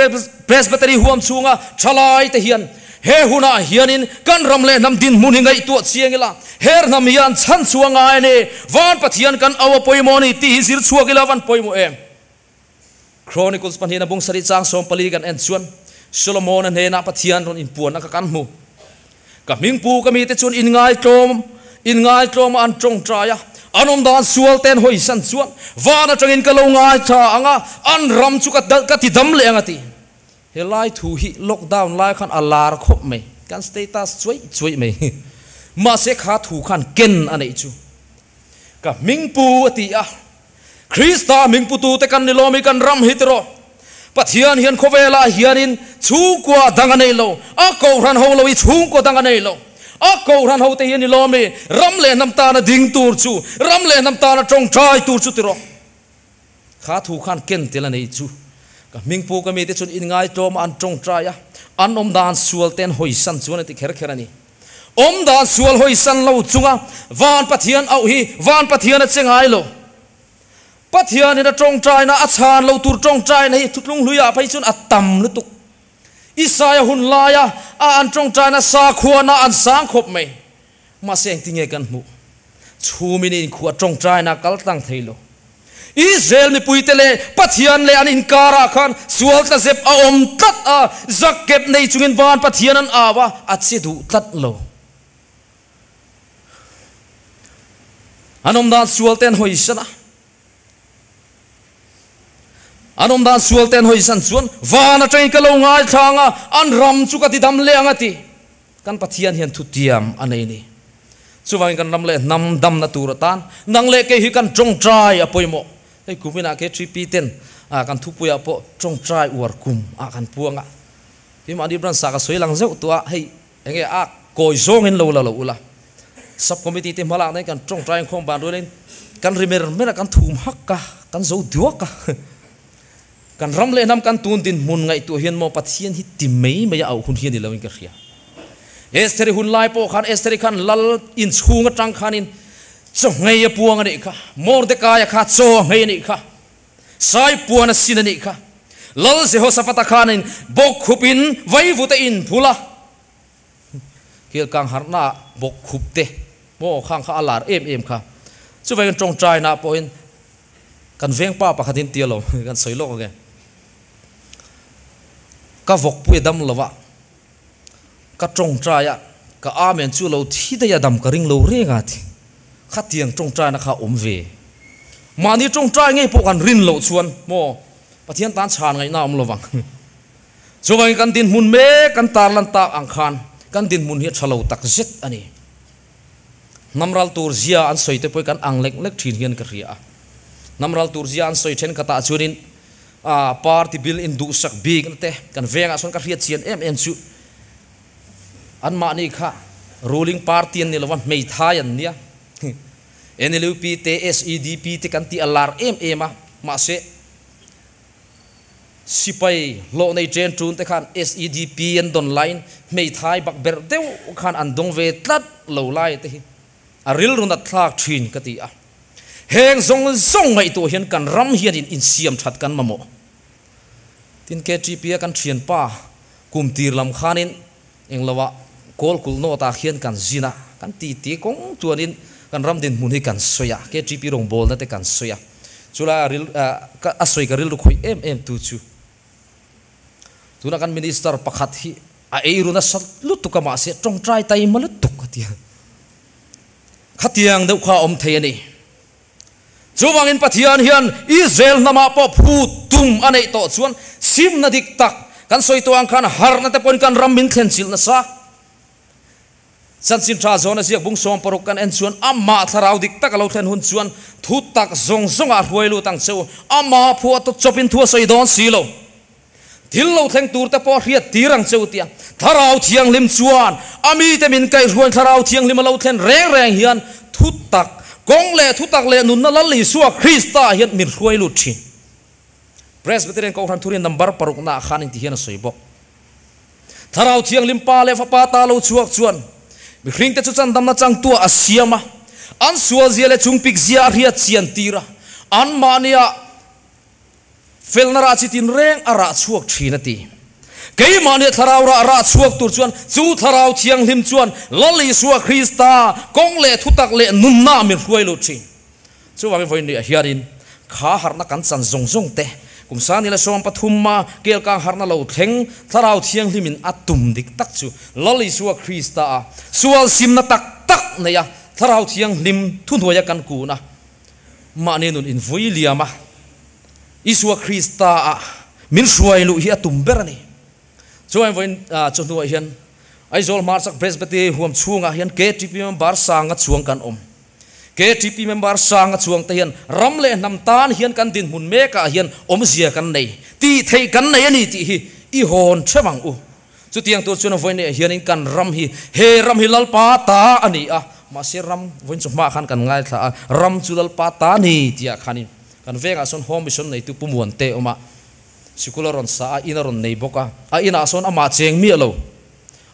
Presbytery huam chhunga thalai te hian he hunah hianin kan ram leh hnam dinhmun hi ngaihtuah chiang ila, her hnam hian chhan chhuah ngai a ni, van Pathian kan au a pawimawh a ni tih hi zir chhuak ila van pawimawh em? Chronicles pahnihna bung sarih chang 14 kan en chuan Solomon-a hnenah Pathian rawn inpuanna kha kan hmu. Ka hmingpu ka mite chuan inngaitlawm, inngaitlawma an tawngtai a, an awm dan sual ten hawisan chuan van atangin ka lo ngaithla ang a, an ram chu ka ka ti dam leh ang a ti. He lai thu hi lockdown lai khan a lar khawp mai, kan status chuaih chuaih mai. Mahse kha thu khan ken a neih chu ka hmingpu a ti a. Krista hmingputute kan ni lawm i kan ram hi tiraw? Pathian hian khawvelah hianin chhungkua dang a nei lo, a kohhran ho lo i chhungkua dang a nei lo. A kohhran hote hi a ni lawm i ram leh hnam tana ding tur chu, ram leh hnam tana tawngtai tur chu tiraw? Kha thu khan ken tel a nei chu. Ka hmingpu ka mite chuan inngaitlawm a an tawngtai a, an awm dan sual te an hawisan chuan a ti kher kher a ni. Awm dan sual hawisan lo chunga van Pathian auh hi van Pathian a che ngai lo. Pathianin a tawngtaina a chhan lo tur tawngtaina hi thutlung hluiah phei chuan a tam lutuk. Isaia hun laia a an tawngtaina sakhuana an sang khawp mai. Mahse engtinge kan hmuh? Chhumin inkhua tawngtaina kal tlang thei lo. Israel mipuite leh Pathian leh an inkarah khan sual tla zep a awm tlat a, zakkep nei chungin van Pathian an au a, a che duh tlat lo. An awm dan sual te an hawisan a. An awm dan sual te an hawisan chuan van atangin ka lo ngaithla ang a, an ram chu ka ti dam leh ang a ti. Kan Pathian hian thutiam a nei ni. Chuvangin kan ram leh hnam damna tur atan nang leh kei hi kan tawngtai a pawimawh. Hei kuminah KTP ten kan thupuiah pawh tawngtai uar kum ah kan puang a. Keimahni branch ah ka sawi lang zeuh tawh a, hei enge a kawi zawngin lo la lo ula. Sub committee te hmalak na in kan tawngtai inkhawm ban rualin kan ri mer mer a, kan thum hak a, kan zo duak a. Kan ram leh hnam kan tun dinhmun ngaihtuah hian maw Pathian hi ti mai mai a auh hun hi a ni lo in ka hria. Estheri hun lai pawh khan Estheri khan lal inchhung atang khanin chaw nghei a puang a nih kha, Mordekaia kha chaw a nghei a nih kha, sai puan a sin a nih kha, Lal Jehoshaphat-a khanin bawkkhup in vaivut a inphul a, Kelkang harhna ah bawkkhup te maw khang kha a lar em em kha. Chuvangin tawngtaina pawhin Kan veng pa pakhat in tia lo kan sawi lawk ang e. Ka vawkpui a dam lo a, ka tawngtai a, ka amen chu lo thi daih a dam ka ring lo reng a ti. Khatiang tawngtaina kha a awm ve. Mahni tawngtai ngei pawh kan rin loh chuan maw Pathian tan chhan ngaihna a awm lo vang. Chuvangin kan dinhmun mek kan tarlan tak ang khan kan dinhmun hi a tha lo tak zet a ni. Hnam ral tur zia an sawi te pawh hi kan ang lek lek thin hian ka hria a. Hnam ral tur zia an sawi thenkhatah chuanin ah party bil induhsak bikna te kan vengah sawn ka hriat chian em em chu anmahni kha ruling party an ni lova hmeithai an nia. NLUP te SEDP te kan tih a lar em em a mahse Sipai hlawh nei chen tun te khan SEDP an dawn laiin hmeithai bak berh deuh khan an dawng ve tlat lo lai te hi a rilru nat thlak thin ka ti a. Heng zawng zawng ngaihtuah hian kan ram hianin insiam that kan mamawh. Tin KTP a kan thianpa kum tir lam khanin engloah Kawlkulh nawt ah khian kan zin a, kan titi kawng chuanin kan ram dinhmun hi kan sawi a, KTP rawngbawlna te kan sawi a. Chulai a ril ka a sawi ka rilru khawih em em tu chu tuna kan minister pakhat hi a eiru nasa lutuk a mahse tawngtai taima lutuk a ti a, khatiang deuh kha a awm thei a ni. Chuvangin Pathian hian Israel hnamah pawh phut tum a neih tawh chuan simna dik tak kan sawi tawh ang khan harhna te pawhin kan ram min thlen chilh nasa. Chanchin tha zawn a ziak bung 60 kan en chuan amah thlarau dik tak a lo thlen hun chuan thu tak zawng zawngah a hruai lut ang che u, amah phuah tawt chawpin thu a sawi dawn si lo. Thil lo thleng tur te pawh a hriat tir ang che u tia Thlarau Thianghlim chuan a mite min kaihhruain Thlarau Thianghlim a lo thlen reng reng hian thu tak kawng leh thu tak leh nunna Lal Isua Krista hian min hruai lut thin. Presbyterian Kohhran Thurin number paruknaah khan inti hian a sawi bawk. Thlarau Thianghlim Pa leh Fapa ta lo chhuak chuan mihringte chu chandamna changtua a siam a, an sualzia leh chungpikzia a hriat chian tir a, anmahnia felna rah chi tinreng a rah chhuak thin a ti. Keimahnia Thlarau rah rah chhuak tur chuan chu Thlarau Thianghlim chuan Lal Isua Krista kawng leh thutak leh nunna min hruai lut thin. Chuvangin vawiin hianin kha harhna kan chan zawng zawng te, kum sani la 13 ma kelkang harhna lo thleng Thlarau Thianghlimin a tum dik tak chu Lal Isua Krista a sual simna tak tak nei a Thlarau Thianghlim thuhnuaia kan kun a, mahni nun invui liam a Isua Krista a min hruai luh hi a tum ber a ni. Chuvangin vawiin chawhnuah hian Aizawl Hmarchak Presbytery huam chhungah hian KTP member sanga chuang kan awm. KTP member sanga chuang te hian ram leh hnam tan hian kan dinhmun mekah hian awmzia kan nei, tih theih kan nei a ni tih hi i hawn theuh ang u. Chutiang tur chuan vawiin ah hianin kan ram hi he ram hi Lalpa ta a ni a, mahse ram vawiin chu hmaah khan kan ngaithla a, ram chu Lalpa ta a ni tih ah khanin kan vengah sawn Home Mission neitu Pu Muante awm a, sikul a rawn sa a, in a rawn nei bawk a, a inah sawn amah cheng miah lo,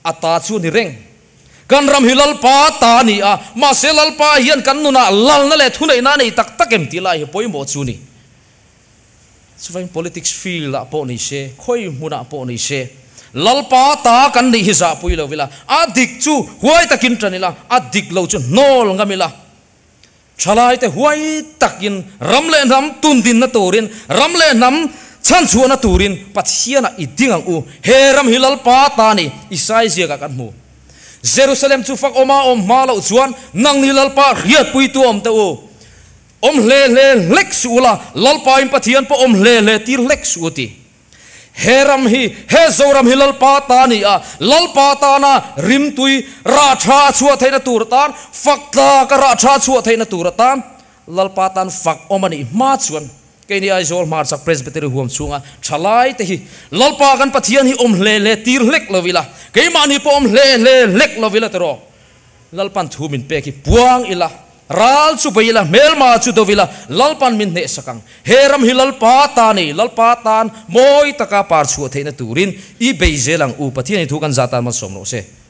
a ta chu a ni reng. Kan ram hi Lalpa ta a ni a, mahse Lalpa hian kan nunah lalna leh thuneihna a nei tak tak em tih lai hi pawimawh chu a ni. Chuvangin politics field ah pawh ni se, khawi hmunah pawh ni se, Lalpa ta kan nih hi zahpui lo ila, a dik chu huai takin tan ila, a dik lo chu hnawl ngam ila, Thalaite huai takin ram leh hnam tundinna turin, ram leh hnam chhanchhuahna turin Pathianah i ding ang u. He ram hi Lalpa ta ni, Isai ziakah kan hmu. Jerusalem chu fak awma awm hma loh chuan nangni Lalpa hriatpuitu awm teh u. Awm hle hle hlek suh ula, Lalpa in Pathian pawh awm hle hle tir hlek suh u ti. He ram hi, he Zoram hi Lalpa ta a ni a, Lalpa tana rimtui rah tha a chhuah theihna tur atan, fak tlak a rah tha a chhuah theihna tur atan, Lalpa tan fak awm a nih hma chuan keini Aizawl hmarchak Presbytery huam chhunga thalai te hi Lalpa kan Pathian hi awm hle hle tir hlek lo ila, keimahni pawh awm hle hle hlek lo ila tiraw? Lalpan thu min pek hi puang ila, ral chu bei ila, hmelma chu do ila, Lalpan min hnehsak ang. He ram hi Lalpa ta nei, Lalpa tan mawi taka par chhuah theihna turin i bei zel ang u. Pathian hi thu kan zah tan malsawm rawh se.